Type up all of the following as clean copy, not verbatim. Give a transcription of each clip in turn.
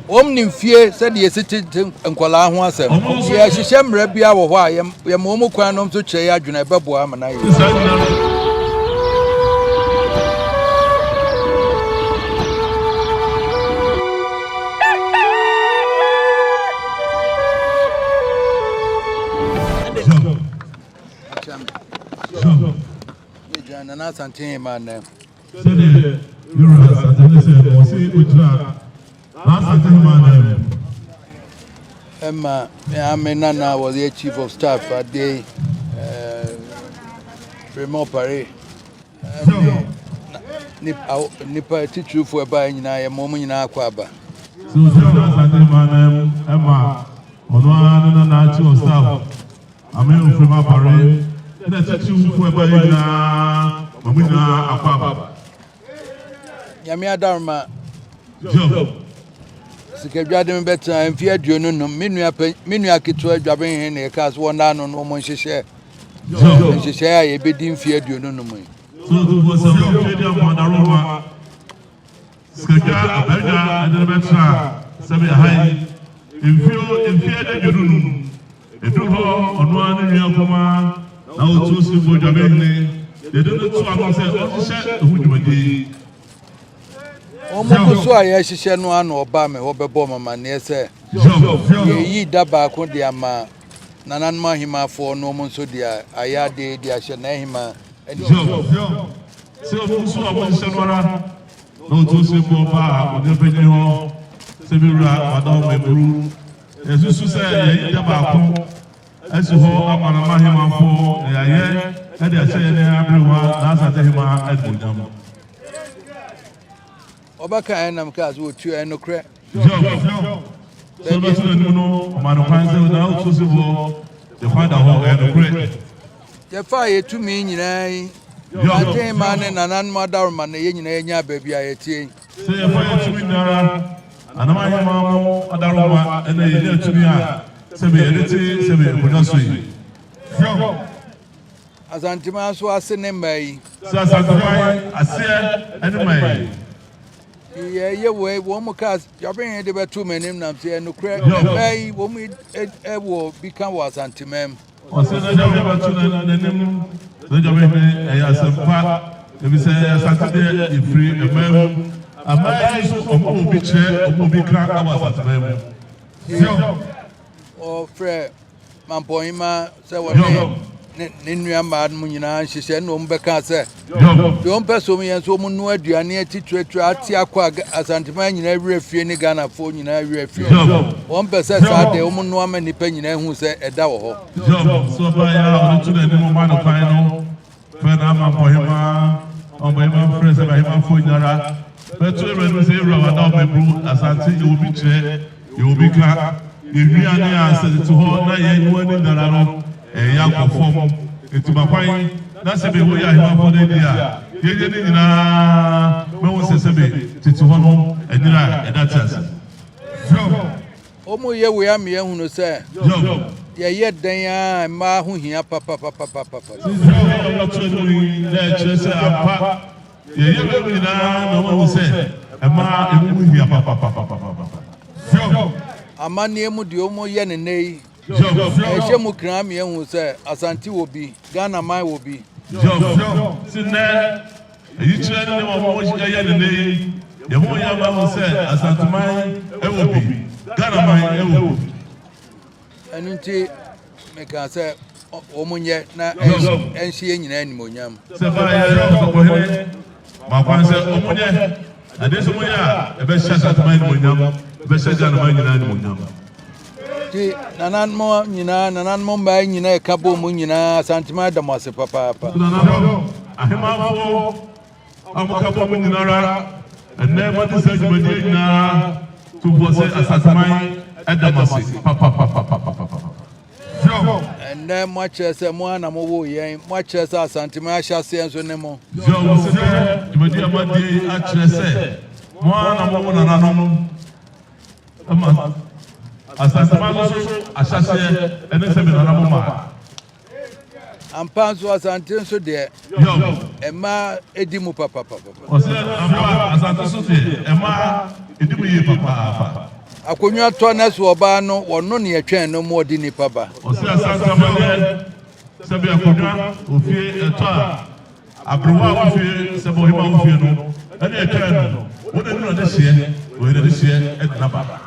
Wɔn nim fie sɛdeɛ yɛsi tete nkwadaa ho asɛm. Yɛhyehyɛ mmara biara wɔ hɔ a, yɛma wɔn kwan na wɔn nso kyerɛ yɛn adwene a ɛbɛboa ama no ayɛ yie. Nana Asante Hema nnɛ. Sɛdeɛ Yɛwura Asante ne sɛ ɔse ɔgyina n'Asante Hema nan mu. Ɛma me nana a wɔyɛ Chief of Staff adeɛ yi, Raymond Pare, ne nipa titirifoɔ ɛbaeɛ nyinaa yɛma wɔn nyinaa akɔ aba. Sɛ ɔgyina n'Asante Hema nan mu ɛma ɔno ara ne nana Chief of Staff Ame Ofrem Apare na titiriwfoɔ ɛbaeɛ nyinaa ma mo nyinaa akɔ aba. Nyame adaroma sikadwa de me bɛtena mfe 25. Me nua me nua ketewa Dwabenhene na yɛkaa sɛ wɔnna ano no wɔn nhyehyɛ nhyehyɛe a yɛbɛdi mfe 25 yi. Sikadwa abadwa de no bɛtena sɛbe ha yi mfe 25. Edu hɔ, ɔno ara ne nua kumaa na otu si bɔ Dwabehene de de no to ano sɛ ɔnhyehyɛ ɛho dwumadie yi. Wɔn gu so a yɛrehyehyɛ no ara na ɔbaa me hɔ bɛbɔɔ me amanneɛ sɛ yɛreyi da baako de ama nananom ahemmafoɔ na wɔn nso de ayɛ adeɛ de ahyɛ n'ahemmaa animuonyam. Sɛ wɔn gu so a wɔhyehyɛ no ara na otu si bɔ baa onua panyin hɔ sɛ me wura wada ɔmaburu. Yɛasusu sɛ yɛayi da baako asi hɔ ama Nana Ahemafo na yɛayɛ de ahyɛ yɛn aberewa N'Asante Hemaa animuonyam. Ɔbɛka yɛn nam kaa sɛ wɔtua yɛn nokorɛ. Job, sɛ ɔbɛto n'anim no, ɔmaa no kwan sɛ na ɔto so hɔ de kwan da hɔ, ɛyɛ nokorɛ. Yɛfaa yɛn tumi nyinaa yi, Asante Hemaa ne nananom adaworoma na yɛn nyinaa yɛnyaa baabi a yɛteɛ yi. Sɛ yɛfa yɛn tumi nyinara Anam ahemaa mo adaworoma na yɛnya tumi a sɛbe yɛde te sɛbe nkonnwa so yi. Hwɛ! Asanteman so ase ne mmaa yi. Sɛ Asanteman aseɛ ne mmaa yi. Yɛyɛ wei wɔn mu kaa Dwabenhene de bɛto m'anim nam sɛ ɛnokorɛ mmaa yi wɔn mu wɔ bi ka wɔ Asanteman mu. Ɔsɛ n'agya de bɛto n'anim. N'agya bɛhene ɛyɛ asɛm pa, efisɛ Asante deɛ yɛfiri mmaa mu. Mmaa yi nso wɔn wɔ bi kyerɛ, wɔn wɔ bi ka wɔ Asanteman mu. Sew. Ɔfrɛ Mampɔnhema sɛ wɔne ne nua mmaa no nyinaa nhyehyɛ na wɔn bɛka sɛ deɛ wɔn pɛ so yɛn nso wɔn noa aduane atitire ate akɔ a Asanteman nyinaa werɛ fie ne Ghanafoɔ nyinaa werɛ fie. Wɔn pɛ sɛ saa deɛ wɔn noa ma nnipa nyinaa hu sɛ ɛda wɔ hɔ. Job nso baeɛ a ɔde to n'anim ma no kwan no, frɛ n'amammɔhemaa, amammɔhemaa frɛ sɛ ahemmafoɔ nyinara bɛto Awurade anim sɛ, Yɛn wura wada ɔmaburu, asante, yɛwɔ bi kyerɛ, yɛwɔ bi ka, yɛn nnuane a sɛ tete hɔ na yɛn noa ni nyinara no, ɛreyɛ akɔ fam, enti ma kwan na sɛbe woyɛ ahemmafoɔ no adi a, yɛnyɛ ne nyinaa mɛhu sɛ sɛbe tete hɔ no ɛnyera a ɛda te ase. Job. Wɔreyɛ wei ama yɛahunu sɛ yɛyɛ dɛn ara a mmaa ho hia papapapapapa. Sisi a wɔto nnwom yi na ɛkyerɛ sɛ ampa yɛyɛ wei nyinaa na wɔahu sɛ mmaa emu ho hia papapapapapa. Amanneɛ mu deɛ wɔyɛ no nnɛ yi, ɛhyɛ mu kra ama yɛahu sɛ Asante wɔ bi, Ghana man wɔ bi. Si nnɛ Eyikyerɛ ne nneɛma a wɔyɛ no nnɛ yi, yɛn ho yɛ ama ahu sɛ Asanteman wɔ bi, Ghanaman wɔ bi. Ɛno nti mekaa sɛ wɔnyɛ na ɛnhyɛ yɛn nyinaa animuonyam. Sɛ baayɛ Ɔsɔfohene ma kwan sɛ wɔnyɛ, na deɛ sɛ wɔyɛ a, ɛbɛhyɛ Asanteman animuonyam, ɛbɛhyɛ Ghanaman nyinaa animuonyam. Nti nananom nyinaa, nananom mmaa nyinaa ɛka bɔ mu nyinaa, Asanteman da mo ase papaapa. Nananom ahemmanfoɔ a wɔka bɔ mu nyinara, ɛnnɛ moadi saa dwumadie nyinaa to boɔ sɛ Asanteman da mo ase papapapapapapa. Ɛnnɛ moakyerɛ sɛ mo ara na mowoo yɛn, moakyerɛ sɛ Asanteman ahyɛaseɛ nso ne mo. Zɔ mo se nnɛ dwumadie a moadie yi akyerɛ sɛ mo ara na mowo nananom. Ɛma Asanteman no so ahyɛaseɛ ne sɛ me nana mo maa. Ampa nso Asante nso deɛ mmaa di mu papapapa. Ɔsɛ ampa Asante so deɛ mmaa di mu yie papaapa. Akonnwa tɔ na so ɔbaa no, wɔno ne ɛtwɛn no ma ɔde nipa ba. Ɔse Asante amanneɛ sɛbe akonnwa ofie ɛtɔ a aberewa a wofie sɛbe ɔhema wofie no ɛne ɛtwɛn no wo na nunu adehyeɛ ɔyɛ n'adehyeɛ ɛde naba.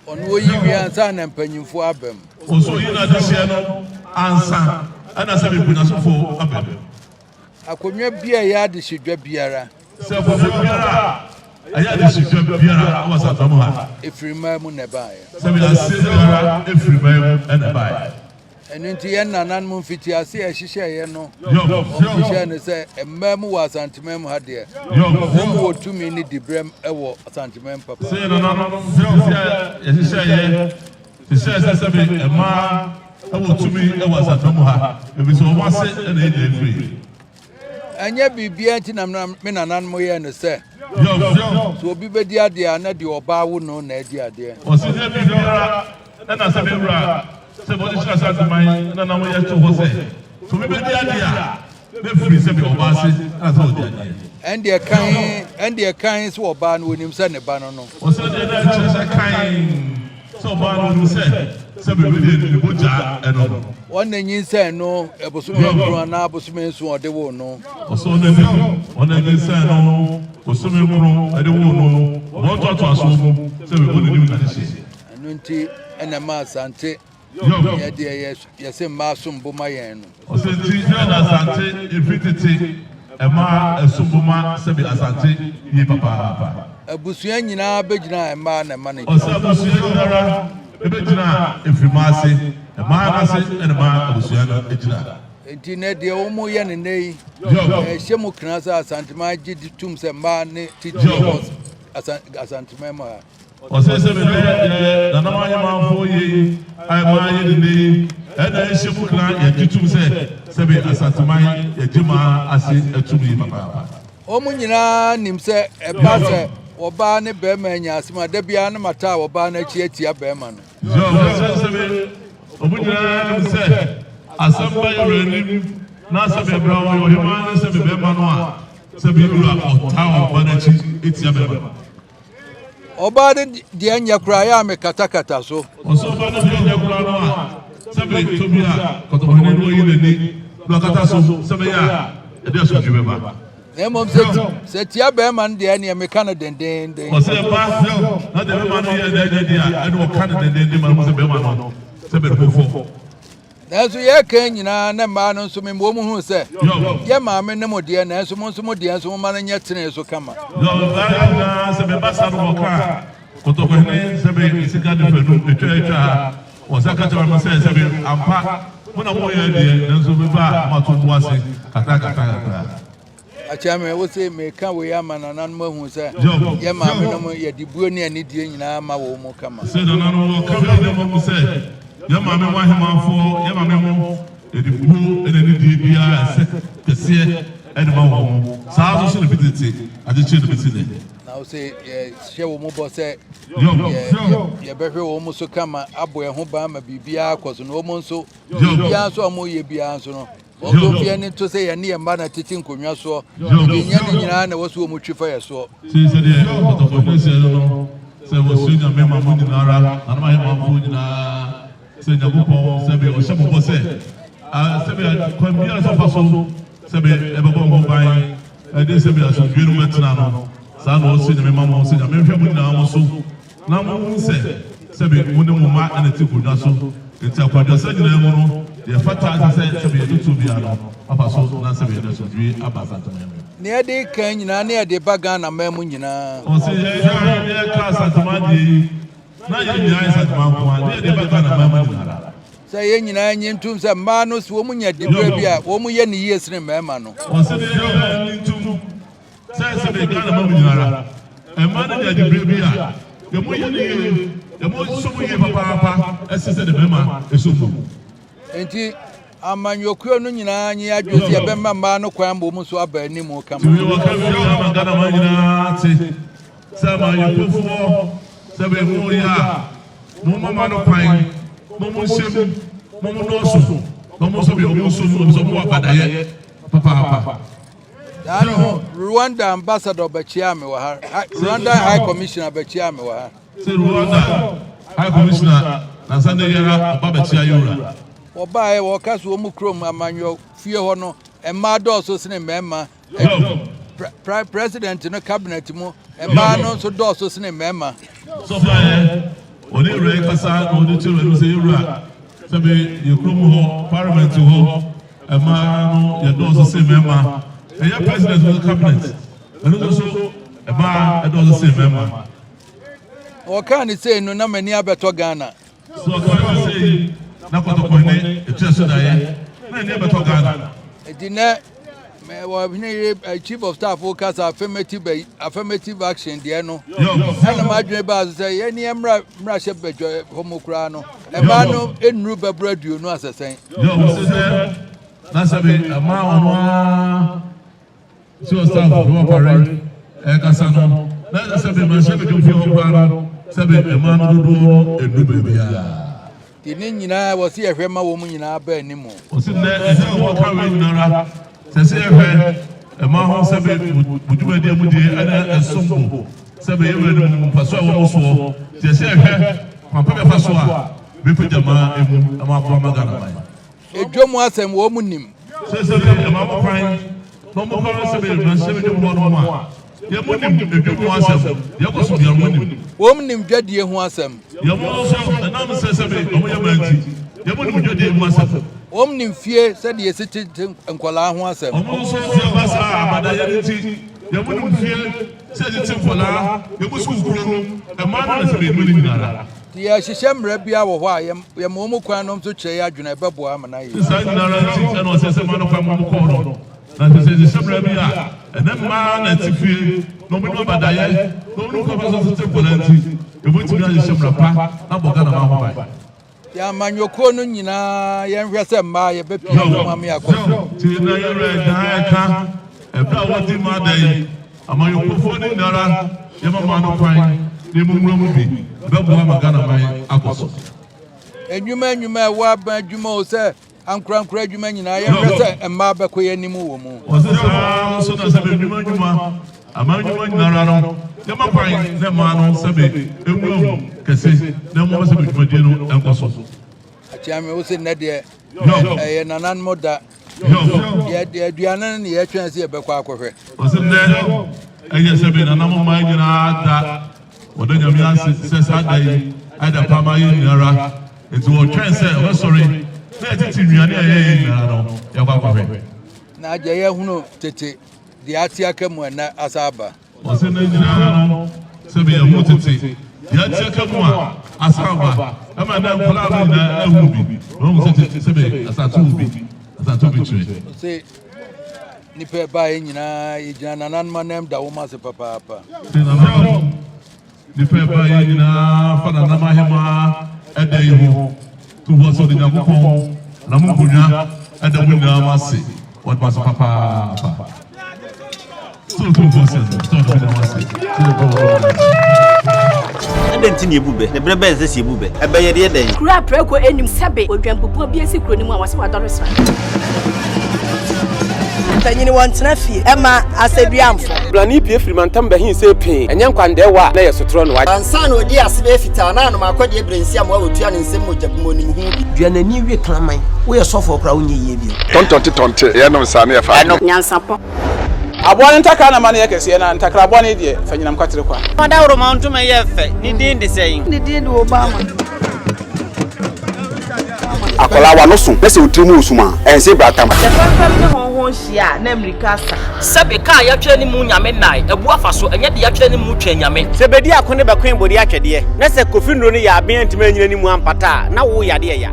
Ɔno oyi wie ansa na mpanyimfoɔ aba mu. Ɔso oyi n'adehyeɛ no ansa ɛna sɛbe mpunyasofo aba mu. Akonnwa bi a ɛyɛ adehyedwa biara. Sɛ akonnwa biara a ɛyɛ adehyedwa biara wɔ asase mu ha. Efiri mmaa mu na ɛbaeɛ. Sɛ wiase biara efiri mmaa mu na ɛbaeɛ. Ɛno nti yɛn nananom mfitiase a ɛhyehyɛeɛ no, wɔhyehyɛɛ no sɛ mmaa mu wɔ Asanteman mu ha deɛ, wɔn wɔ tumi ne diberɛm wɔ Asanteman papa. Sɛ yɛn nananom mfitiase a yɛhyehyɛeɛ hyehyɛɛ sɛ sɛbe mmaa wɔ tumi wɔ Asanteman mu ha, efisɛ wɔn ase na yɛn nyinaa firi. Ɛnyɛ biribiara nti na me nananom yɛɛ no sɛ, sɛ obi bɛdi adeɛ a na deɛ ɔbaa wo no na adi adeɛ. Ɔse nyɛ biribiara na sɛ me wura sɛ bɔde hyira sɛ ademan na na wɔyɛ to hɔ sɛ sɛ obi bɛdi adeɛ a na firi sɛ bi ɔbaa ase na sɛ ɔdi adeɛ. Ɛndeɛ kan ɛndeɛ kan sɛ ɔbaa no onim sɛ ne ba no no. Ɔsɛ deɛ na ɛkyerɛ sɛ kan sɛ ɔbaa no onim sɛ sɛ biribi deɛ ne mogya ɛno no. Wɔn na nyinsɛn no bosome nkron anaa bosome nson ɔde woo no. Ɔsɛ ɔno anim wɔn na nyinsɛn no bosome nkron ɛde woo no wɔn ntoatoasoɔ mu sɛ bɛbɔ n'anim na ne hyeɛ. Ɛno nti ɛna ɛma Asante yɛ deɛ yɛse mmaa som bo ma yɛn no. Ɔsɛ nti ɛna Asante ɛfiri tete ɛmaa ɛsom bo ma sɛbi Asante yie papaapa. Abusua nyinaa bɛgyina mmaa na ɛma no gyina. Ɔsɛ abusua nyinara ɛbɛgyina ɛfiri mmaa ase, mmaa no ase ɛna ɛma abusua no gyina. Nti nɛ deɛ wɔn yɛ no nnɛ yi, ɛhyɛ mu kena sɛ Asanteman gye tom sɛ mmaa ne titire wɔ Asanteman mu ha. Ɔsɛ sɛ me nɛ deɛ Nananom Ahemanfoɔ yɛ yi a ɛmaa yɛ ne nnɛ yi ɛna ɛhyɛ mu kena yɛgye tom sɛ sɛbe Asanteman yɛgye maa ase atum yi papaapa. Wɔn nyinaa nim sɛ ɛba sɛ ɔbaa ne barima anya asɛm a, da biara na mataa ɔbaa no akyi atia barima no. Wɔsɛ sɛ me, wɔn nyinaa nim sɛ asɛm ba yɛn wura anim na sɛ me bra ɔyɛ ɔhemaa ne sɛ me barima no a, sɛ me wura ɔtaa ɔba no akyi tia barima no. Ɔbaa no deɛ nyɛ koraa yɛ a mekatakata so. Ɔsɛ ɔbaa no deɛ nyɛ koraa no a, sɛ me tɔ bi a kɔtɔkɔhene no ayi n'ani na wakata so sɛ bɛyɛ a ɛde asomdwe bɛba. Na mmom sɛ sɛ tia bɛrima no deɛ ɛneɛ meka no dendeenden. Ɔsɛ ɛba na deɛ bɛrima no yɛ na ɛnyɛ deɛ a ɛne ɔka no dendeenden ma no hu sɛ bɛrima no sɛ bɛrɛ ho fɔ. Nanso yɛreka nyinaa na mmaa no nso mema wɔn hunu sɛ yɛ maame ne mo deɛ nanso mo nso mo deɛ nso momma no nyɛ tenee so kama. Yɔ mmaa nyinaa sɛ bɛba sa no wɔka a kɔtɔkɔhene sɛ bɛ sika de fɛ no etwa etwa a wɔsa ka kyerɛ wɔn sɛ sɛ bɛ ampa mo na mo yɛ deɛ nanso bɛba a mo ato mo ase kakra kakra kakra. Akyɛme, wo se meka wei ama nananom ahu sɛ yɛ maame nom yɛde buo ne anidie nyinaa ma wɔn mu kama. Sɛ nananom wɔka wei de ma mo sɛ yɛ maame mo ahemmanfoɔ, yɛ maame mo yɛde buo ne anidie biara ɛsɛ kɛseɛ ɛde ma wɔn mo. Saa nso so na efi tete akyekyere no bɛsi nnɛ. Na wo se yɛhyɛ wɔn bɔ sɛ yɛbɛhwɛ wɔn so kama abɔ yɛn ho ban ma biribiara akɔ so na wɔn nso biribiara nso a wɔyɛ biara nso no Wɔn nso mfe ani nto sɛ yɛne yɛn mma na tete nkonnwa soɔ, enti nyɛ ne nyinaa na ɛwɔ sɛ wɔtwi fa yɛn soɔ. Sei sɛdeɛ ɔtɔfɔhene seɛ no no, sɛ wɔsrɛ Nyame ma mo nyina ara, nanom ahemmanfoɔ nyina ara, sɛ Nyankopɔn sɛbe ɔhyɛ mo bɔ sɛ, sɛbe kwan biara sɛ ɔfa so sɛbe ɛbɛbɔ mo ho ban, ɛde sɛbe asomdwie no bɛtena no, saa na ɔsrɛ Nyame ma mo, sɛ Nyame nhwɛ mo nyinaa mo so, Na monhu sɛ, sɛbe mo ne mo mma na ɛte nkonnwa so, enti akwadwosɛm nyinaa mu no, deɛ ɛfata ɛsɛ sɛ sɛbe yɛde to biara no, moafa so na sɛbe yɛde asomdwoeɛ aba Asanteman mu. Nea ɛde reka nyinaa ne ɛde ba Ghana man mu nyinaa. Ɔse yɛn a yɛka Asanteman deɛ yi, na yɛn nyinaa yɛ Asanteman nko ara, ne yɛde ba Ghana man mu nyinara. Sɛ yɛn nyinaa nye ntom sɛ mmaa no sɛ wɔn nya diberɛ bi a, wɔn yɛ no yie sene mmarima no. Ɔse ne yɛn nyinaa nye ntom Sɛ sɛdeɛ Ghana ma mu nyinara, mmaa no nya diberɛ bi a, yɛn yɛ no yie, yɛn sɔ mu yie papaapa ɛsen sɛdeɛ mmarima sɔ mu. Enti amanyɔkuo no nyinaa nye adwene sɛ yɛbɛma mmaa no kwan ma wɔn nso aba anim kama. Nti wei wɔka wie nyinaa ma Ghana man nyinaa te sɛ amanyɔkuofoɔ sɛ bɛ mo yɛ a, mo mma mmaa no kwan ma wɔn nhyɛ mu, ma wɔn nnɔɔso na wɔn nso bɛ wɔn nso mu, wɔn nso wɔn wɔ abadayɛ papaapa. Daa no Rwanda ambassador bɛkyiaa me wɔ ha. Rwandan High Commissioner bɛkyiaa me wɔ ha. Sɛ Rwanda High Commissioner nansa nnɛ yi ara ɔba bɛkyea yɛwura. Wɔbaeɛ wɔka sɛ wɔn kurom amanyɔ fie hɔ no mmaa dɔɔso sene mmarima. Pra president no cabinet mu mmaa no nso dɔɔso sene mmarima. Sɛ ɔbaeɛ ɔne wura yi kasa na ɔde kyerɛ wura no sɛ yɛwura sɛbe yɛ kurom hɔ parliament hɔ mmaa no yɛ dɔɔso sene mmarima. Ɛyɛ president no cabinet ɛno nso so mmaa ɛdɔɔso sene mmarima. Wɔkaa ne sei no na m'ani abɛtɔ Ghana. So ɔkaa ne sei na kɔtɔkɔ ne ɛtua so daeɛ na ani abɛtɔ Ghana. Enti nɛ ɔhene yere chief of staff kasa affirmative affirmative action deɛ no ɛna m'adwene baa so sɛ yɛne yɛn mmra mmrahyɛ badwa hɔ mu koraa no mmaa no nnuru bɛboro 20 asɛsɛn. Yɛ ɔmo sɛ na sɛbi mmaa ɔno ara Sɛ ɔsafo no ɔpare ɛkasa no, na ɛsɛ sɛ mmarahyɛ badwamfie hɔ koraa no, sɛbe mmaa no dodoɔ no nnu baabiara. Nti ne nyinaa wɔ se yɛhwɛ ma wɔn nyinaa ba anim. Ɔse nnɛ ɛsɛ sɛ wɔka wei nyinara, sɛ sɛ yɛhwɛ mmaa ho sɛbe mo dwumadie mu die ɛna ɛsom bo, sɛbe yɛ wura no mu mfasoɔ a ɛwɔ mo soɔ, nti ɛsɛ yɛhwɛ kwan pa bɛfa so a bɛpagya mmaa ɛmu na moaboa ma Ghana man. Edwa mu asɛm wɔn nim. Sɛ yɛma mo kwan na wɔkɔ no sɛ mmarahyɛbadwam hɔ nom a, yɛn mo nim edwa mu asɛm, deɛ ɛkɔ so biara wɔn nim. Wɔn nim dwadie ho asɛm. Yɛn mo nso ɛnam sɛ sɛbe wɔn yɛ mmaa nti, yɛn mo nim dwadie ho asɛm. Wɔn nim fie sɛdeɛ yɛsi tete nkwadaa ho asɛm. Wɔn nso sɛ ɛba saa abadayɛ no nti, yɛn mo nim fie sɛ yɛtete nkwadaa, yɛn mo sukuu kuro no, mmaa no na sɛbe yɛnim ne nyinara. Nti yɛhyehyɛ mmara biara wɔ hɔ a, yɛma wɔn kwan na wɔn nso kyerɛ yɛn adwene a, ɛbɛboa ama no ayɛ yie. Saa nyinara nti na ɔsɛ sɛ mma no kwan ma wɔkɔ no. Na sɛ sɛ yɛhyehyɛ mmara bi a, ɛnnɛ mmaa na ɛte fie na wɔnim abadayɛ na wɔnim kwan fa so tete nkwadaa nti, yɛbɛtumi ahyehyɛ mmara pa na abɔ Ghana man ho ban. Yɛn amanyɔkuo no nyinaa yɛnhwɛ sɛ mmaa yɛbɛpia wɔn ama yɛakɔ so. Nti na yɛn werɛ gyae ɛka ɛberɛ a wɔdi mmaa da yi. Amanyɔkuofoɔ no nyinara yɛma maa no kwan na emu nwura mu bi ɛbɛboa ma Ghana man akɔ so. Nnwuma nnwuma a ɛwɔ aban adwuma o sɛ ankorankoro adwuma nyinaa yɛnhwɛ sɛ mmaa bɛkɔ yɛn anim wɔ mu. Ɔse saa ara nso na sɛbe nnwuma nnwuma, aman nnwuma nyinara no yɛma kwan na mmaa no sɛbe nwura mu kɛse na ɛmmoa ma sɛbe dwumadie no nkɔ so. Akyeame wo se nnɛ deɛ ɛyɛ nananom da. Yɛ aduane no ne yɛtwɛn sɛ yɛbɛkɔ akɔhwɛ. Ɔse nnɛ ɛyɛ sɛ me nananom mmaa nyinaa da. Wɔda Nyame ase sɛ saa da yi ayɛ da pa ama yɛn nyinara. Nti wɔtwɛn sɛ ɔbɛsɔre na yɛtete nnuane a yɛyɛ nyinaa no yɛakɔ akɔhwɛ. Na agya yɛahunu tete deɛ ate aka mu ɛnnɛ asa aba. Ɔse ne nyinaa no sɛ meyɛ ho tete deɛ ateɛ ka mu a asan aba ɛma nnɛ nkwadaa no nyinaa ahu bi na wɔahu sɛ tete sɛ me asante wɔ bi asante wɔ bi kyerɛ. Ɔse nipa ɛbaeɛ nyinaa yɛgyina nananom anam da wɔn ase papaapa. Se nananom Nnipa a ɛbaeɛ nyinaa fa Nanam Ahemaa ɛda yi ho to hɔ sɛ ɔde Nyankopɔn nam nkonnwa ɛda mo nyinaa mo ase. Wɔde mo ase papaapa. Sɛ Otumfoɔ sɛ no, sɛ ɔde mo nyinaa mo ase. Sɛ ɔde mo nyinaa mo ase. Adɛn nti na yebu bɛ? Na bere bɛn na ɛsɛ sɛ yebu bɛ? Ɛbɛ yɛ deɛ dɛn? Kuro a prako nnim sɛbe odwanbubuo bi asi kuro no mu a wɔse wadɔre sra. Mpanyin wɔntena fie mma asɛdua mfɔ. Blani pue firi mantam bɛhe see pee, ɛnyɛ nkwandɛɛwa a na ɛyɛ sotorɔ no. Ansa na ɔdii ase bɛyɛ fitaa na anom akɔdeɛ berɛ nsi amoa wɔtua ne nsam mogya bu mu ɔnim ho bi. Dua n'ani we kraman. Woyɛ sɔfoɔ koraa wonyɛ yie bio. Tɔntɔnte tɔnte yɛnom saa ne yɛfa adeɛ. Nyansapɔ. Aboa no ntakra na ma no yɛ kɛseɛ, na ntakra bɔne deɛ, fa nyinam kwatere kwa. Ɔdawuroma ntoma yɛ fɛ. Ne din de sɛn? Ne din de Obama. Akwadaa w'ano so na sɛ wo tiri mu resum a, ɛnse bratam. Sɛ fɛmfɛm ne hɔnhɔn hyia a, na mmirika asa. Sɛbe kaa yɛatwerɛ ne mu nyame nnae, abu afa so, ɛnyɛ deɛ yɛatwerɛ ne mu twɛn nyame. Sɛ bedi ako ne bɛkoe bode atwɛdeɛ, na sɛ Kofi nnuro no yɛ aben antumi anyina ne mu ampata a, na wo yadeɛ ya.